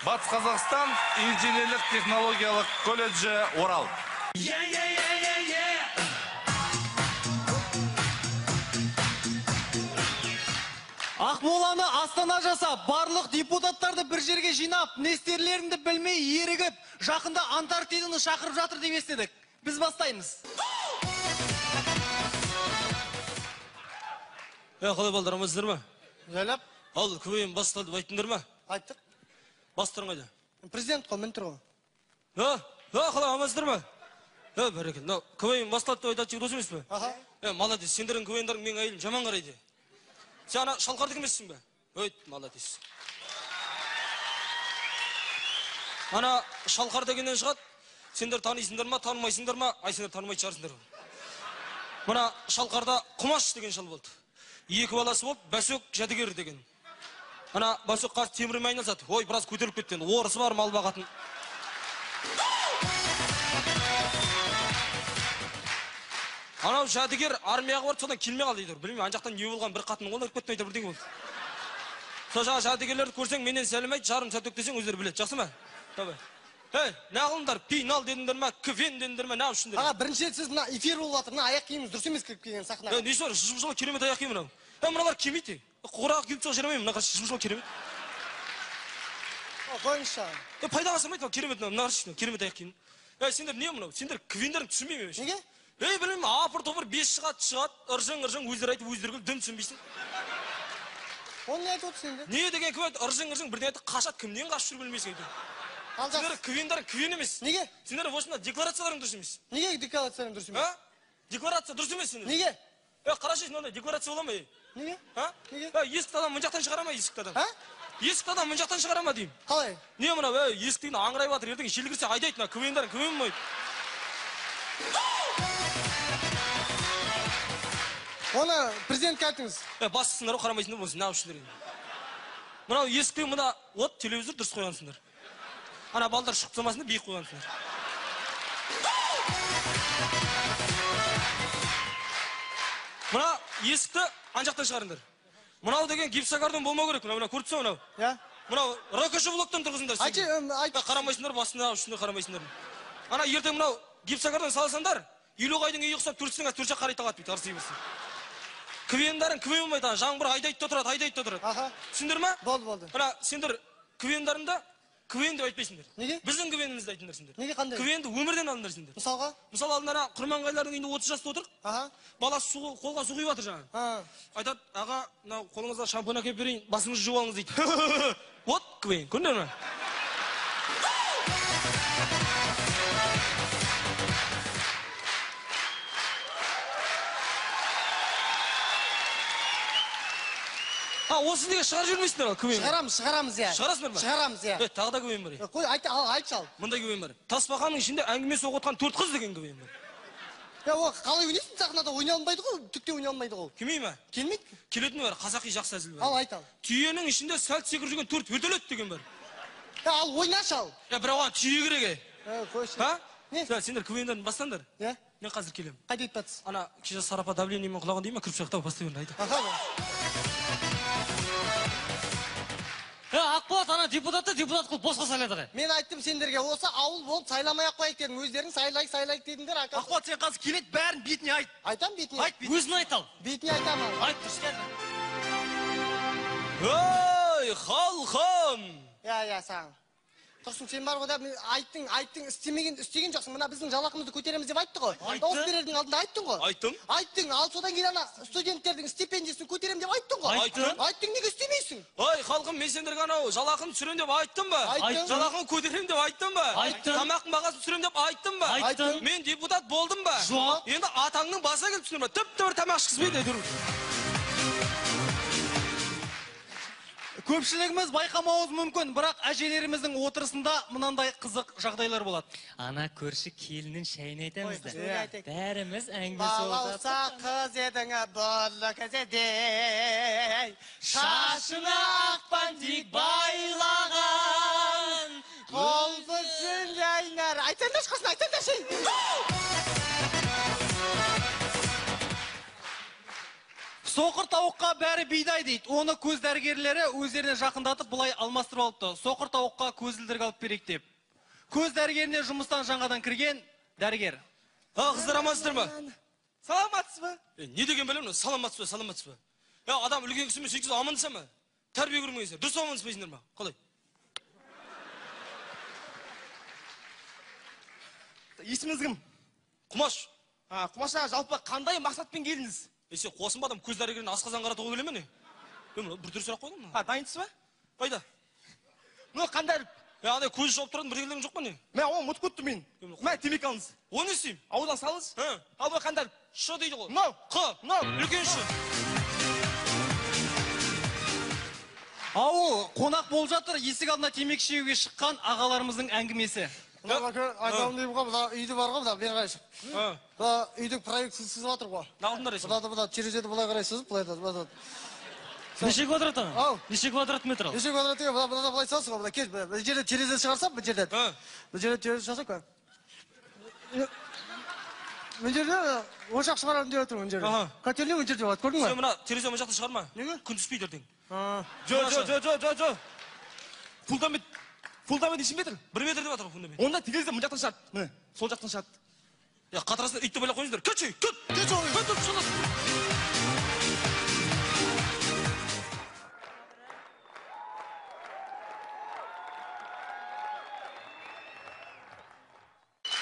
Батыс Қазақстан инженерлік технологиялық колледжі, Орал. Ақмоланы Астана жасап, барлық депутаттарды бір жерге жинап, не істерлеріңді білмей ерігіп, жақында Антарктиданы шақырып жатыр деп естідік. Біз бастаймыз. Қалай балдар, амансыздар ма? Жайлап. Ал, КВН басталды деп айттыңдар ма? Айттық. Бастарың қайда? Президент қой, мін тұр ғой. Қалай, амансыздар ма? Бәрекелді. Мынау КВН басталды деп айтатын жігіт осы емес пе? Аха. Молодец, сендердің КВНдарың менің әйелім жаман қарайды. Сен ана Шалқардікі емессің бе? Өйт, молодец. Ана Шалқар дегеннен шығады. Сендер танисыңдар ма, танымайсыңдар ма? Ай, сендер танымайтын шығарсыңдар. Мына Шалқарда Құмаш деген шал болды. 2 баласы болды, Бәсөк, Жәдігер деген. Ана Бәсөк қазір темірмен айналысады. Ой, біраз көтеріліп кетті енді. Орысы бар, мал бағатын. Анау Жәдігер армияға барып, содан келмей қалды дейді. Білмеймін, ана жақтан не болған, бір қатынның қолына кіріп кетті әйтеуір, бірдеңе болды. Сол жаңа Жәдігерлерді көрсең, менен сәлем айт, жарым сәт десең, өздері біледі. Жақсы ма? Давай. Ей, не қылдыңдар? Пейнал дедіңдер ма? КВН дедіңдер ма? Не үшіндер? Аға, бірінші рет сіз мына эфир болып жатыр, мына аяқ киіміңіз дұрыс емес кіріп келген сахнаға. Несі бар? Жып-жылы керемет аяқ киім мынау. Мыналар келмейді. Қораға киіп шыға жарамаймын, мына қарашы, жып-жылы керемет. Қойыңызшы. Пайдаға асырмайды, керемет мынау, мына қарашы, керемет аяқ киім. Сендер не мынау? Сендер КВН-дерін түсінбеймін мен. Неге? Білмеймін, апыр-топыр 5 шығады, шығады, ыржың-ыржың, өздері айтып, өздері күліп, дым түсінбейсің. Оны не айтып отырсың енді? Не деген кім айтты, ыржың-ыржың, бірдеңе айтты, қашады, кімнен қашып жүр білмейсің әйтеуір. Сендер КВН-дарың КВН емес. Неге? Сендер осында декларацияларың дұрыс емес. Неге декларацияларың дұрыс емес? Декларация дұрыс емес сендер. Неге? Қарашы, мынандай декларация бола ма? Неге? Неге? Есікті адам мына жақтан шығара ма, есікті адам? Есікті адам мына жақтан шығара ма деймін. Қалай? Не мынау, есік деген аңырайып жатыр, ертең жел кірсе айдайды мына КВН-дарың КВН болмайды. Оны президентке айтыңыз. Бастысыңдар ғой, қарамайсыңдар болсын, неғып үшіндер енді. Мынау есіктен мына, от телевизор дұрыс қойғансыңдар. Ана балдар шығып тұрмасын деп биік қойғансыңдар. Мына есікті ана жақтан шығарыңдар. Мынау деген гипсокартон болмау керек, мына көріп тұрсың мынау. Иә. Мынау РКШ блоктан тұрғызыңдар. Айтшы, айт. Қарамайсыңдар, басына үстіне қарамайсыңдар. Ана ертең мынау гипсокартон салсаңдар, Елуғайдың үйі ұқсап төртсің, төрт жақ қарай талады бүйтіп, арси берсін. КВН-дарың КВН болмайды, ана жаңбыр айдайды да тұрады, айдайды да тұрады. Аха. Түсіндір ма? Болды, болды. Мына сендер КВН-дарында КВН деп айтпайсыңдар. Неге? Біздің КВН-імізді айтыңдар сендер. Неге, қандай? КВН-ді өмірден алыңдар сендер. Мысалға? Мысалы алдында ана Құрманғайлардың үйінде 30 жаста отырық. Аха. Баласы су, қолға су құйып жатыр жаңа. А. Айтады, аға, мынау қолыңызға шампунь әкеліп берейін, басыңызды жуып алыңыз дейді. Вот КВН, көрдіңдер ме? Осы неге шығарып жібермейсіңдер ал КВН? Шығарамыз, шығарамыз, иә. Шығарасыңдар ма? Шығарамыз, иә. Тағы да КВН бар. Қой, айт, ал, айтшы ал. Мындай КВН бар. Тасбақаның ішінде әңгіме соғып отқан 4 қыз деген КВН бар. О, қалай ойнайсың сахнада? Ойнай алмайды ғой, түк те ойнай алмайды ғой. Келмей ме? Келмейді. Келетіні бар, қазақи жақсы әзіл бар. Ал, айт ал. Түйенің ішінде сәл секіріп жүрген 4 вертолет деген бар. Ал, ойнашы ал. Бірақ оған түйе керек, Қойшы. А? Не? Сендер КВН-дарын бастаңдар. Иә. Мен қазір келемін. Қайда кетіп жатсыз? Ана кеше Сарапа давлениемен құлаған дей ме, кіріп шықтау бастай берін, айта. Аха. Ақболат ана депутатты депутат қылып босқа сайлады ғой. Мен айттым сендерге, осы ауыл болып сайламай ақ қояйық дедім. Өздерің сайлайық, сайлайық дедіңдер. Ақболат, сен қазір келеді, бәрін бетіне айт. Айтам бетіне. Айт бетіне. Өзін айт ал. Бетіне айтамын. Айт дұрыс. Ой, халқым! Иә, иә, саған. Тұрсын, сен бар ғой да, айттың, айттың, істемеген, істеген жоқсың. Мына біздің жалақымызды көтереміз деп айтты ғой. Айтты. Дауыс берердің алдында айттың ғой. Айттым. Айттың, ал содан кейін ана студенттердің стипендиясын көтеремін деп айттың ғой. Айттым. Айттың, неге істемейсің? Ой, халқым, мен сендерге анау жалақыны түсіремін деп айттым ба? Айттым. Жалақыны көтеремін деп айттым ба? Айттым. Тамақтың бағасын түсіремін деп айттым ба? Айттым. Мен депутат болдым ба? Жоқ. Енді атаңның басына келіп түсіндім ба? Тіпті бір тамақ ішкізбейді әйтеуір. Көпшілігіміз байқамауымыз мүмкін, бірақ әжелеріміздің отырысында мынандай қызық жағдайлар болады. Ана көрші келіннің шайын айтамыз да. Ой, Бәріміз әңгіме соғып Балауса қыз едің, бұрлы кізедей, шашына ақ бантик байлаған, қолпысын жайнар. Айтсаңдаршы, құрсын, айтсаңдаршы. Соқыр тауық тауыққа бәрі бидай дейді. Оны көз дәрігерлері өздеріне жақындатып былай алмастырып алыпты. Соқыр тауыққа көзілдірік алып берейік деп. Көз дәрігеріне жұмыстан жаңадан кірген дәрігер. А, қыздар, амансыздар ма? Саламатсыз ба? Не деген бәле мынау? Саламатсыз ба, саламатсыз ба? Я, адам үлкен кісімен сөйтіп амандаса ма? Тәрбие көрмегенсіздер. Дұрыс амандаспайсыңдар ма? Қалай? Есіміңіз кім? Құмаш. А, Құмаш аға, жалпы қандай мақсатпен келдіңіз? Сен қуасың ба, адам көз дәрігеріне асқазан қаратуға келе ме не? Мынау бір түрлі сұрақ қойдың мына. А, дайынсыз ба? Қайда? Мынау қандай әріп? Андай көзі жауып тұратын бірдеңелерің жоқ па не? Мә, оны ұмытып кеттім мен. Мә, темекі алыңыз. Оны не істеймін? Ауыздан салыңыз. Ал мынау қандай әріп? Ш дейді ғой. Мынау. Қ. Мынау. Үлкен Ш. Ауыл қонақ болып жатыр, есік алдына темекі шегуге шыққан ағаларымыздың әңгімесі. Айтамын деймін ғой, мына үйді бар ғой, мына бері қарай шық. Мына үйдің проектісін сызып жатыр ғой. Мына терезені былай қарай сызып, былай былай. Неше квадрат ана? Ау. Неше квадрат метр ал? Неше квадрат деген, мына былай саласың ғой, мына кел, мына жерден терезе шығарсам, мына жерден. Мына жерден терезе шығарсам, мына жерде ошақ шығарамын деп отырмын, мына жерде. Котельный мына жерде болады, көрдің ба? Сен мына терезе мына жақта шығарма. Неге? Күн түспейді ертең. Жо. Фундамент. Фундамент неше метр? 1 метр деп жатыр фундамент. Онда терезе мына жақтан шығады. Міне, сол жақтан шығады. Я, қатырасыңдар, итті байлап қойыңыздар. Кетші, кет. Кет ол. Кет, шалас.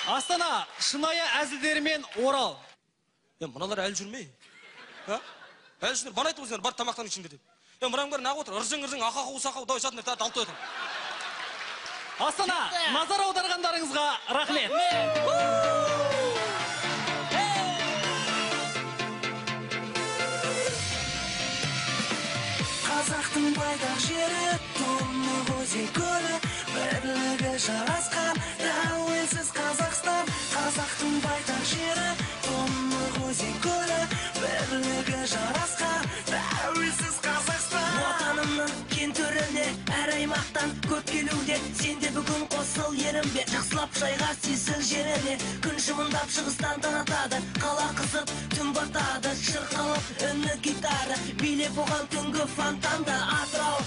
Астана, шынайы әзілдерімен Орал. Е, мыналар әлі жүрмей. А? Әлі жүрмей. Бана айтып отырсыңдар, бар тамақтан ішіңдер деп. Е, мынаның бәрі неғып отыр? Ыржың-ыржың, ақақу, сақау, давай жатыңдар, тағы алып отыр. Астана, назар аударғандарыңызға рахмет. Қазақтың байтақ жері, тұнық өзен көлі, бірлігі жарасқан тәуелсіз Қазақстан. Қазақтың байтақ жері, тұнық өзен көлі, бірлігі жарасқан тәуелсіз Қазақстан. Отанымның кең төріне әр аймақтан көп келуде, сен де бүгін қосыл ерінбе, жақсылап жайға сезіл жеріне. Күн шымындап шығыстан таратады, қала қызып түн батады, шырқалып үні гитара, билеп оған түнгі фонтанда. Атырау